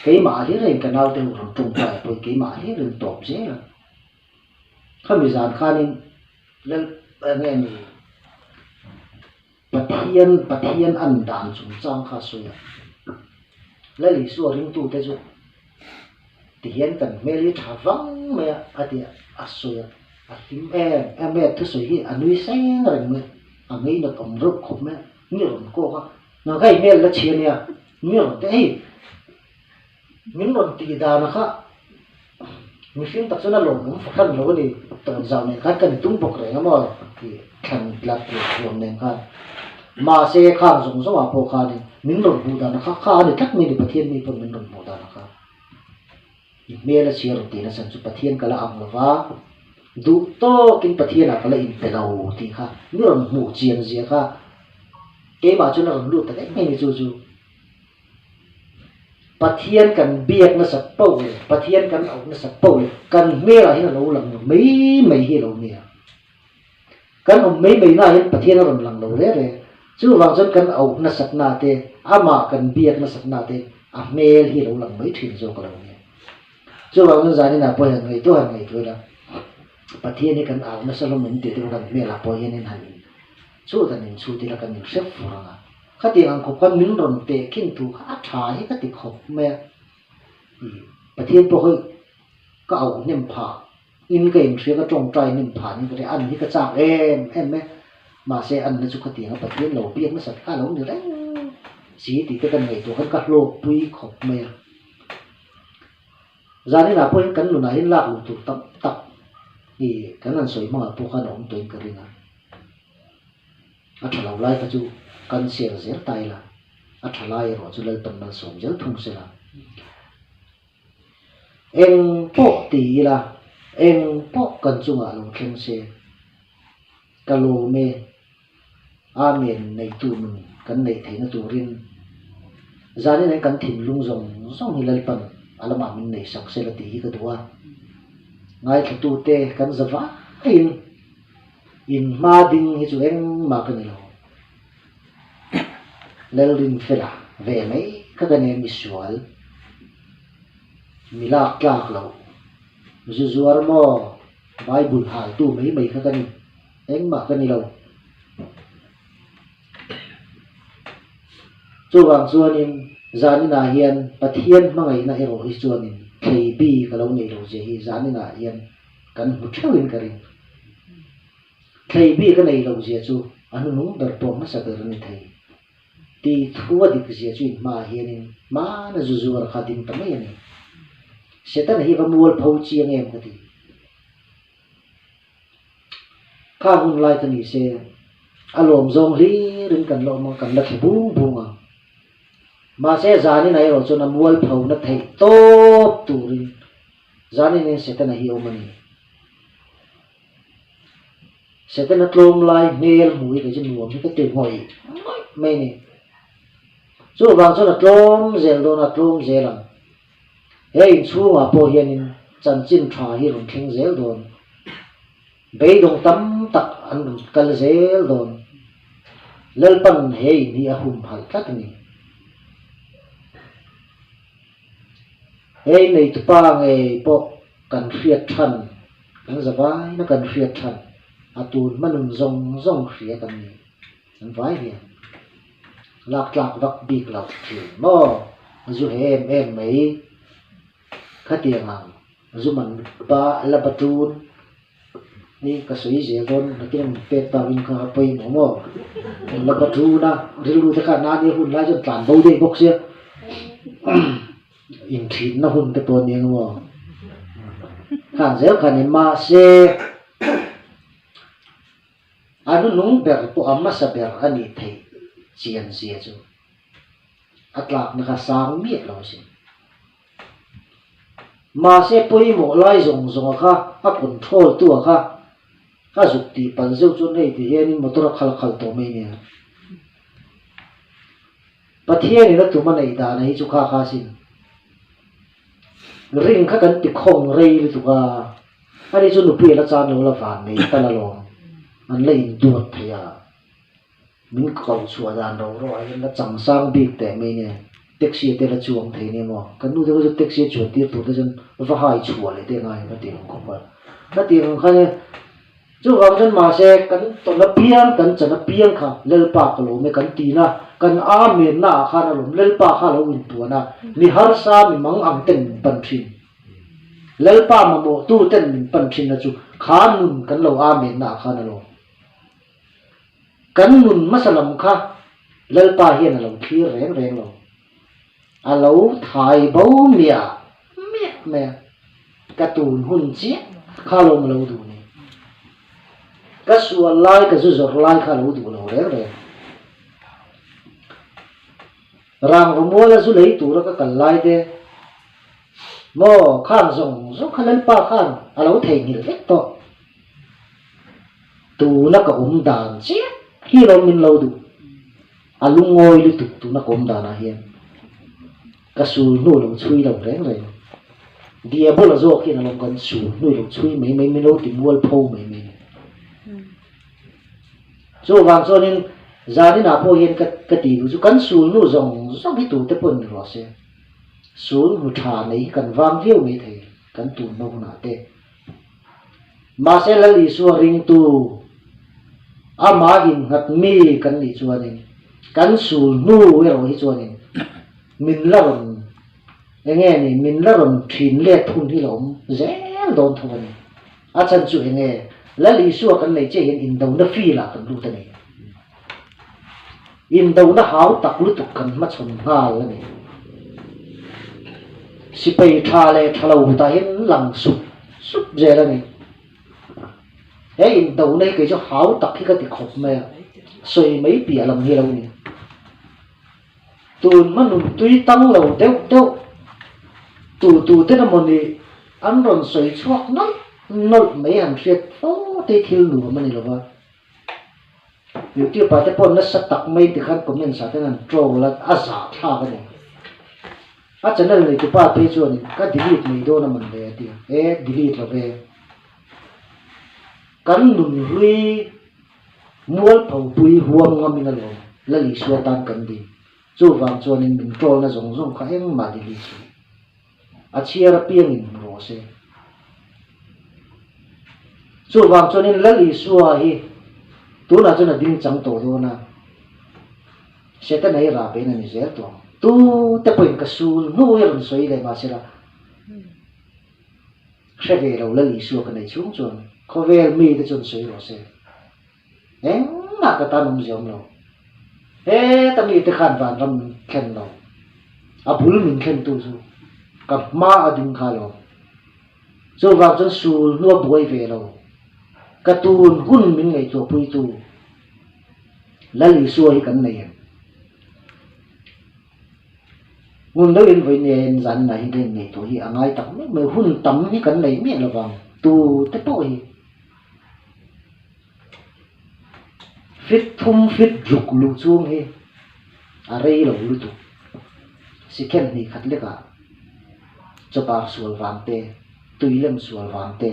keimah hlir a in ka naute ho rawn tawngtai pawhin keimah hlir in tawp zel a. Khami zan khanin Lal enge ni Pathian Pathian an dan chungchang kha a sawi a. Lal Isua ringtute chu tihian kan hmel hi tha vang mai a a ti a sawi a, a hlim em em mai a thusawi hi a nui seng reng mai a ngeinat awm reuh khawp mai a, mi rawn kawk a, nang kha i hmel la chhia nia mi rawn ti hei Min rawn tih dan kha mihring tak chuan a lawmawm fahran lo a ni. Tawnzau nen khan ka ni tum bawk reng a maw tih thlan tlat tur thuam nen khan. Mahse khang zawng zawngah pawh khanin min rawn hmuh dan kha kha a ni tlat mai ni Pathian mi pawn min rawn hmuh dan kha. I hmel a chhia rawn tih nachhan chu Pathian ka la ang lo va, duh tawkin Pathianah ka la inpe lo tih kha mi rawn hmuh chian zia kha keimah chuan a rawn lut ta daih mai ni chu chu. Pathian kan biak nasat poh leh Pathian kan auh nasat poh leh kan hmelah hian a lo lang lo mai mai hi a lo nia. Kan awm mai mai naah hian Pathian a rawn lang lo reh reh. Chuvang chuan kan auh nasatna te, amah kan biak nasatna te a hmel hi a lo lang mai thin zawk a lo nia. Chuvang chuan zaninah pawh hian ngaihtuah han ngaihtuah ila Pathian hi kan au nasa hlawm em tih te pawh kan hmelah pawh hianin han in chhut han inchhut ila kan inhrep fur ang a. Khatiang ang khawp khan min rawn teh khin thu kha a tha hi ka ti khawp mai a, ih Pathian pawh hi ka auh hnem phah in ka inhria ka tawngtai hnem phah niin ka hria, an hi ka chak em em mai a, mahse an na chu khatiang a Pathian lo biak nasat kha a lo ni reng si tih te kan ngaihtuah khan ka hlawkpui khawp mai a. Zaninah pawhin kan nunah hian lak luh tur tam tak ih kan han sawi hmangah pawh khan a awm tawhin ka ring a. A tha lo lai kha chu kan share zel ta ila, a tha lai erawh chu Lalpan malsawm zel thung se la. Eng pawh ti ila, eng pawh kan chungah lo thleng se, ka lawm e, Amen neitu nun kan neih theihna turin zanin hian kan thinlung zawng zawng hi Lalpan a lamah min neihsak se la tih hi ka duh a. Ngaithlatute kan za vaiin. In hma ding hi chu engmah ka ni lo. Lalrinfela ve mai kha ka nia misual, mi lak tlak loh, zu zuar maw, Bible haltu mai mai kha ka ni, engmah ka ni lo. Chuvang chuanin zaninah hian Pathian hmangaihna erawh hi chuanin thlei bi ka lo nei lo zia hi zaninah hian kan hmu theuhin ka ring. Thlei bik a nei loh zia chu a hnuhnung ber pawh hmasa ber a ni thei. Tih thu a dik zia chu inhmaah hianin hmana zu zuar kha a ding ta mai a ni. Setana hi va mual pho chiang em ka ti. Kha hun lai ka ni se, a lawm zawng hlirin kan la awm ang, kan la thla bung bung ang. Mahse zanin ah erawh chuan a mual phona theih tawp turin Zanin in Setana hi awm a ni. Setana tlawm lai hmel hmu hi kei chu nuam hi ka ti ngawih ngawih mai a ni. Chuvang chuan a tlawm zel dawn a, tlawm zel ang. He inchhungah pawh hianin chanchin tha hi rawn thleng zel dawn. Beidawng tam tak an rawn kal zel dawn. Lalpan he in hi a humhalh tlat a ni. Hei neitupa ngei pawh kan hriat than, kan zavaina kan hriat than, a tun hmanun zawng zawng hria kan ni, kan vai hian lak tlak vak bik loh thin maw, zu he em em mai khatiang ang zu man ba la ba tun. Hei ka sawi zel dawn nakin an pek ta in kha pawimawh maw? An la va ṭun a, rilru te kha nani hun lai chuan tlan bo daih bawk sia inṭhinna hun te pawh a ni ang maw? Khan zel kha a ni mahse a hnunung ber pawh a hmasa ber a nih theih chian zia chu a tlakna kha sang miah lo a sin. Mahse pawimawh lai zawng zawnga kha a control tu a kha. Ka zuk tih palh zeuh chuan hei ti hianin motor a khal khal tawh mai nia. Pathianin a tum a neih dan a hi chu kha kha sin. Ring kha kan ti khawng rei lutuk a, ani chu nupui a la chan lo la van nei tal alawm, an la induat thei a. Min ko chhuah dan ro ro ah hian la chang sang bik teh mai nia, taxi te la chuang thei nia maw, kan nu te pawh chu taxi a chuan tir tur te chuan va hai chhuah leh te ngai ka ti ang khawp a, ka ti ang khan e chuvang chuan mahse kan tawn apiang kan chan apiang kha Lalpa ka lawm e kan tin a, kan amen na ah khan a lawm Lalpa kha a lo inpuan a, mi harsa mi mang ang ten min pan thin, Lalpa mamawh tu ten min pan thin na chu kha nun kan lo amen na ah khan a lawm. Kan nun hmasa lam kha Lalpa hian a lo thlir reng reng lo. A lo thai bo miah miah mai a, ka tun hun chiah kha lawm a lo duh ni. Ka sual lai, ka zu zawrh lai kha a lo duh lo reng reng. Rangvamuala zu lei tura ka kal lai te, maw khan zawng zawng kha Lalpa khan a lo theihnghilh vek tawh. Tuna ka awm dan chiah hi lawm min lo duh. A lungawi lutuk tuna ka awm danah hian ka sul hnu lo chhui lo reng reng. Diabola zawk hian alawm kan sul hnu lo chhui mai mai min lo ti mual pho mai mai ni. Chuvang chuanin zaninah pawh hian ka ka ti duh chu kan sul hnu zawng zawng hi tute pawhin ni rawh se. Sul hnu tha nei hi kan vang viau mai thei kan tun hma hunah te. Mahse Lal Isua ringtu amah innghat mi kan nih chuanin kan sul hnu erawh hi chuanin min la rawn eng nge ni min la rawn thin let hun hi la awm zel dawn tho a ni. A chhan chu eng nge Lal Isua kan neih chiah hian indona field ah kan lut a ni. Indona hau tak lutuk kan hmachhawn nghal a ni. Sipai tha leh tha lo tah hian lang sup sup zel a ni. He indona hi kei chu hau tak hi ka ti khawp mai a, sawi mai piah lam hi a lo ni. Tun hma nun tui tang lo deuh deuh tu tu te emaw ni an rawn sawi chhuak nawlh nawlh mai han hriat fo te hi thil nuam a ni lo va. Youtube ah te pawh nasa tak mai tikhan comments ah ten an troll a, a zah thlak a ni. A channel neitu pa phei chuanin ka delete mai dawn a man le a ti a, e delete lo ve. Kan nunhlui mualpho pui huam ngamin alawm Lal Isua tan kan din. Chuvang chuanin min troll na zawng zawng kha engmah delete suh. A chhiar apiangin hmu rawh se. Chuvang chuanin Lal Isua hi tunah chuan a ding chang tawh dawn a, Setana hi rah bein a ni zel tawh ang. Tu te pawhin ka sul hnu hi a rawn sawi leh mahsela hre ve lo Lal Isua ka nei chhung chuan khawvel mite chuan sawi rawh se. Engmah ka tan awmzia awm lo. Heta mite khan vanram min thlen lo. A bul min thlentu chu ka hma a ding kha lo. Chuvang chuan sul hnu a buai ve lo. Ka tun hun min ngaihtuahpuitu Lal Isua hi kan nei em? Hmun deuhin vawi nen zan inah hi ka inngaihtuah hi a ngai tak meuh mai. Hun tam hi kan nei miah lovang tu te pawh hi. Fit thum fit ruk luh chhung hi a rei lo lutuk. Sikhen hnih khat lekah chawpar sual vang te, tui lem sual vang te,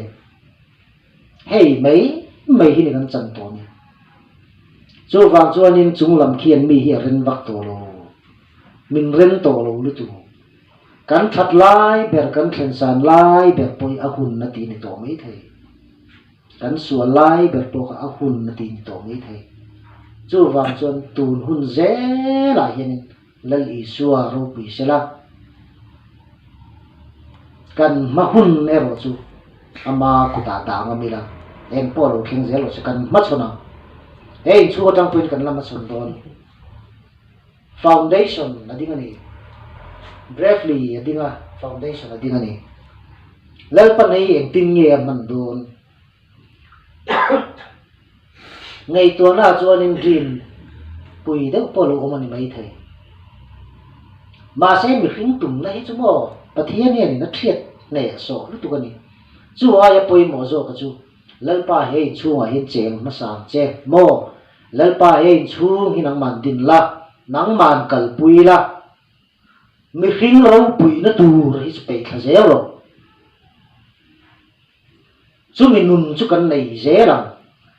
hei mai mai hi ni kan chan tawh a ni. Chuvang chuanin chung lam khian mi hi a ren vak tawh lo, min ren tawh lo lutuk. Kan that lai ber, kan thlen san lai ber pawh hi a hun a tih ni tawh maithei. Kan sual lai ber pawh kha a hun a tih ni tawh mai thei. Chuvang chuan tun hun zelah hianin Lal Isua ropui sela, kan hma hun erawh chu ama kutah dah ngam ila, eng pawh lo thleng zel rawh se kan hmachhawn ang. He inchhung atang pawhin kan la hmachhawn dawn. Foundation a ding a ni. Bravely a ding a, foundation a ding a ni. Lalpan hei hi engtin nge a hman dawn? Ngaihtuahna chuanin dream pui deuh pawh a lo awm a ni maithei. Mahse mihring tumna hi chu maw Pathian hianin a thiat hneh sawh lutuk a ni. Chu aia pawimawh zawka chu. Lalpa he inchhungah hian cheng hmasa ang che maw? Lalpa he inchhung hi nangman din la, nangman kalpui la, mihring ropuina tur hi chu peih thla zel rawh. Chumi nun chu kan nei zel ang.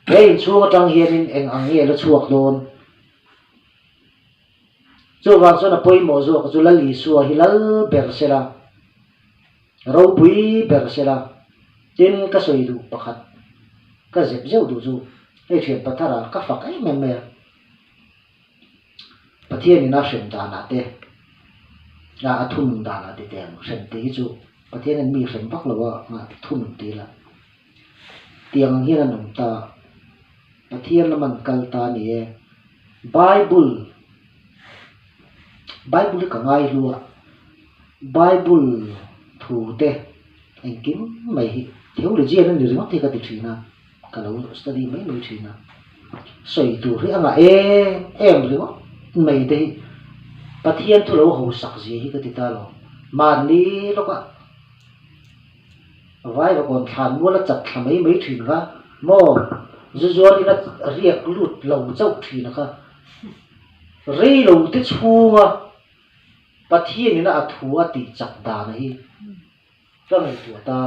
He inchhung atang hianin eng ang nge la chhuak dawn? Chuvang chuan a pawimawh zawk chu Lal Isua hi lal ber sela, ropui ber sela, tin ka sawi duh pakhat, ka zep zeuh duh chu hei thian pathara ka fak em em mai a, Pathianin a hrem danah te, a thunun danah te teh ang, hrem tih hi chu Pathianin mi hrem vak lo a thunun tih la, tiang ang hian an awm ta. Pathian lam an kal ta a ni e. Bible Bible hi ka ngai hlu a, Bible thu te engkim mai hi theology an ni ringawt hi ka ti thin a, ka lo study mai mai thin a. Sawi tur hi a ngah em em ringawt mai te hi Pathian thu lo hausak zia hi ka ti ta lo. Mahni lawkah. Vai vakawn thlan mual a chat thla mai mai thin kha maw zu zuarin a riak lut lo chauh thin a kha. Rei lo te chhunga Pathianin a thu a tih chak dan hi ka ngaihtuah ta,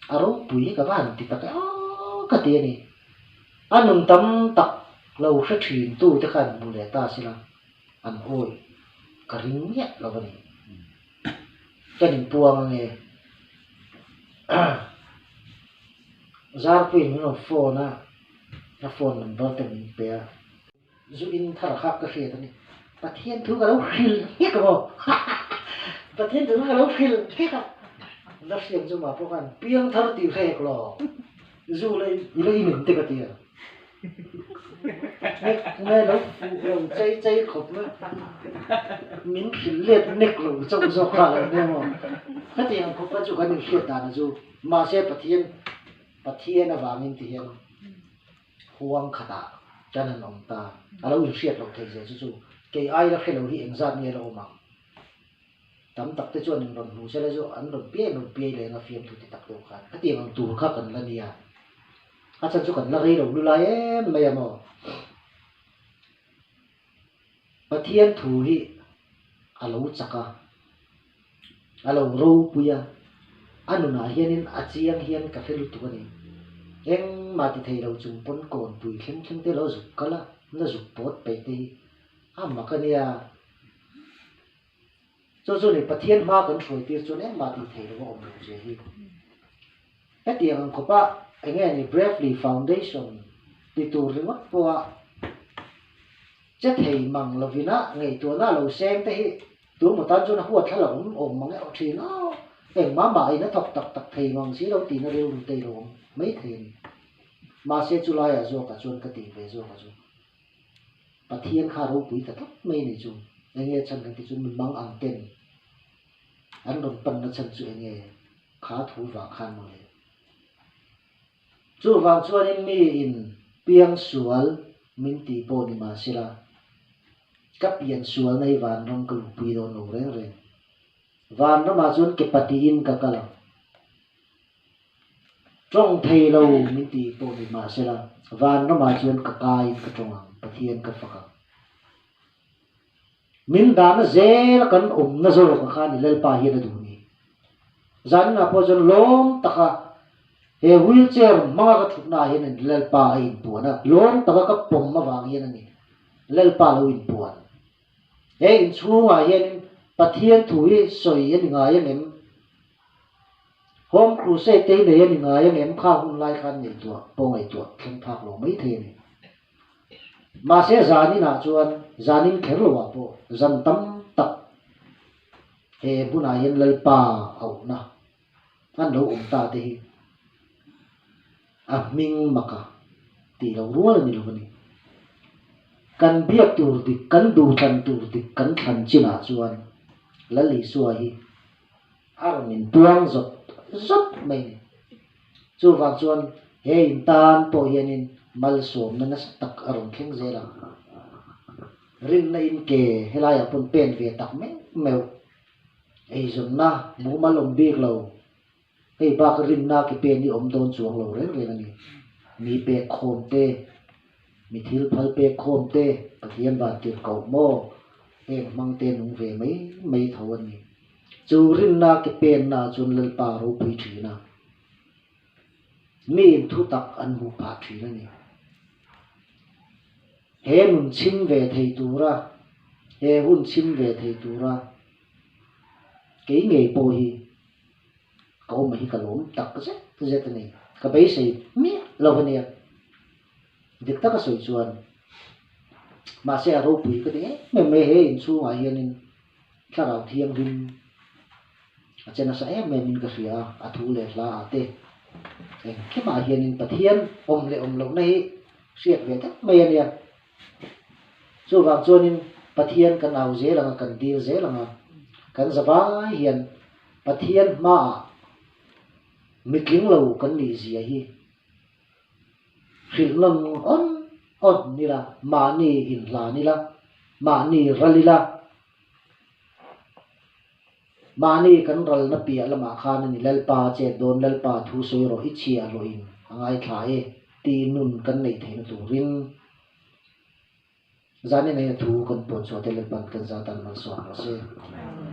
a ropui hi ka va han ti tak e aw ka ti a ni. A nun tam tak lo hre thin tu te khan hmu leh ta sila an awih ka ring miah lo a ni. Kan inpuang ange. Zarpuiin min rawn phone a, a phone number te min pe a. Zu in thar kha ka hriat a ni. Pathian thu ka lo hrilh nghek a maw? Pathian thu ka lo hrilh nghek a. La hriat chu mah pawh khan piang thar tih hrek lo. Zu la i la in te ka ti a. Nek nge lo fuh lo chei chei khawp mai. Min hrilh let nek lo chauh zawk kha lo nia maw. Hetiang khawp kha chu kan inhriat dan a chu. Mahse Pathian Pathian avangin ti hian huang khatah kan han awm ta. A lo inhriat loh theih zia chu chu kei ai la hre lo hi engzat nge la awm ang. Tam tak te chuan in rawn hmu sela chu an rawn piai an rawn piai leng a fiamthu ti tak deuh khan hetiang ang tur kha kan la nia. A chhan chu kan la rei lo lu lai em mai a maw. Pathian thu hi a lo chak a, a lo ropui a, a nunah hianin a chiang hian ka hre lutuk a ni. Engmah ti thei lo chung pawn kawnpui thleng thleng te lo zuk kal a, na zuk pawt peih te hi a mak a nia. Chu chu ni Pathian hma kan hruai tir chuan engmah tih theih lo a awm lo zia hi. Hetiang ang khawpa eng nge ni Bravely Foundation ti tur ringawt pawha che thei mang lovina ngaihtuahna lo seng te hi tumaw tan chuan a huat thla lo awm awm mang erawh thin a, engmah mah in a thawk tak tak thei mang si lo tihna rilru te i lo awm mai thei a ni. Mahse chulaiah zawkah chuan ka tih ve zawkah chu. Pathian kha ropui ta tlat mai a ni chu. Enge chhan kan tih chu mi mang ang ten an rawn panna chhan chu enge kha thu vang khan mawle. Chuvang chuanin mi in piang sual min tih pawh ni mah sela ka pian sualna hi vanram ka luhpui dawn lo reng reng. Vanramah chuan ke pahnihin ka kal ang. Tawng thei lo min tih pawh ni mah sela, vanramah chuan ka kaiin ka tawng ang, Pathian ka fak ang. Min dahna zela kan awmna zawk a kha ni Lalpa hian a duh ni. Zaninah pawh chuan lawm taka he wheelchair hmanga ka thutna ah hian Lalpa a inpuan a, lawm taka ka pawm avang hian a ni Lalpa lo inpuan. He inchhungah hianin Pathian thu hi sawi a ni ngai ang em? Home Crusade te hi nei a ni ngai ang em? Kha hun lai khan ngaihtuah pawh ngaihtuah thleng phak lo mai thei a ni. Mahse zaninah chuan zanin kher loah pawh zan tam tak he hmunah hian Lalpa auhna an lo awm ta te hi a hming maka tih loh rual a ni lo a ni. Kan biak tur dik, kan duhthlan tur dik kan thlan chinah chuan Lal Isua hi a rawn inpuang zawt zawt mai a ni. Chuvang chuan he in tan pawh hianin malsawmna nasa tak a rawn thleng zel ang. Rinna in ke helaiah pawn pen ve tak meuh meuh eizawnna mumal awm bik lo. Hei bak rinna ke pen hi awm dawn chuang lo reng reng a ni. Mi pek khawm te, mi thil phal pek khawm te, Pathian van tir koh maw? Heng hmang te nung ve mai mai tho a ni. Chu rinna ke penna chuan Lalpa ropui thin a. Miin thu tak an hmuh phah thin a ni. He nun chhim ve thei tura, he hun chhim ve thei tura kei ngei pawh hi ka awm hi ka lawm tak zet zet a ni. Ka beisei miah lo a nia. Dik taka sawi chuan mahse a ropui ka ti em em mai he inchhungah hianin thlarau thianghlim a che nasa em em in ka hria a, a thu leh hla ah te engkimah hianin Pathian awm leh awm lohna hi hriat ve tak mai a nia. Chuvang chuanin Pathian kan au zel ang a, kan dil zel ang a, kan zavai hian Pathian hmaah mitling lo kan nih zia hi hrilh nawn awn awn ila, mahni inhlan ila, mahni ral ila, mahni kan ralna piah lamah khan a ni Lalpa chet dawn, Lalpa thu sawi rawh, i chhia hlawhin a ngaithla e tih nun kan neih theihna turin Zanin aia thu kan puan chhuah te Lalpan kan zat an malsawm rawh se.